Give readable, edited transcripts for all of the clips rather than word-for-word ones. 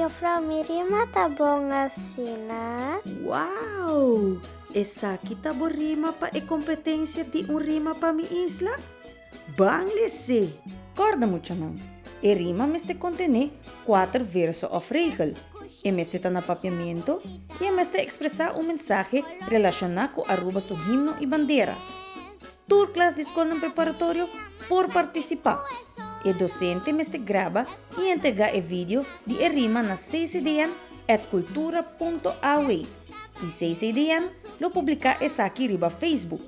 Juffrouw, mi rima ta bon asina? Wow! Esaki ta bo rima pa e kompetensia di Un Rima pa Mi Isla? Ban les'é! Kòrda muchanan, e rima mester kontené kuater verso òf regel, e mester ta na papiamentu i e mester ekspresá un mensahe relashoná ku Aruba su himno i bandera. Tur klas di skolnan preparatorio por partisipá. E dosente mester graba i entregá e video di e rima na ccdn at cultura punto aw i ccdn lo publiká esaki riba Facebook.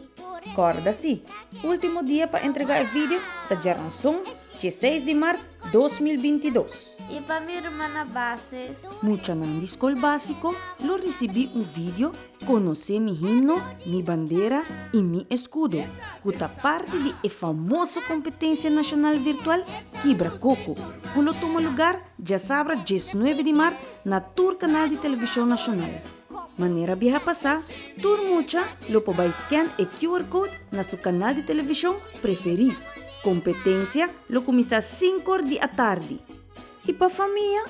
Kòrda si, último dia pa entregá e video ta djaranson, dieseis di mart 2022. I pa mi rumannan bases. Muchanan di skol básiko lo risibí un video Konosé mi himno, mi bandera i mi eskudo, ku ta parti di e famoso kompetensia nashonal virtual Kibra Koko, ku lo tuma lugar djasabra diesnuebe di mart na tur kanal di televishon nashonal. Manera biaha pasá, tur mucha lo por bai scan e QR code na su kanal di televishon preferí. Kompetensia lo kuminsá sinkor di atardi. I pa famia?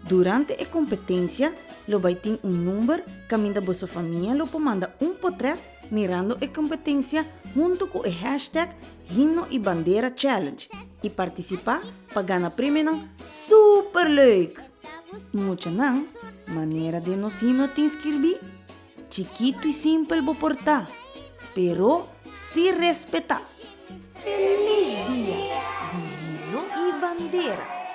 Durante e kompetensia lo bai tin un number kaminda boso famia lo por manda un potrèt mirando e kompetensia huntu ku e hashtag Himno i Bandera Challenge i partisipá pa gana premionan super leuk! Muchanan, manera den nos himno tin skirbí, chikitu i simpel bo por ta, pero si respetá! Felis dia di Himno i Bandera!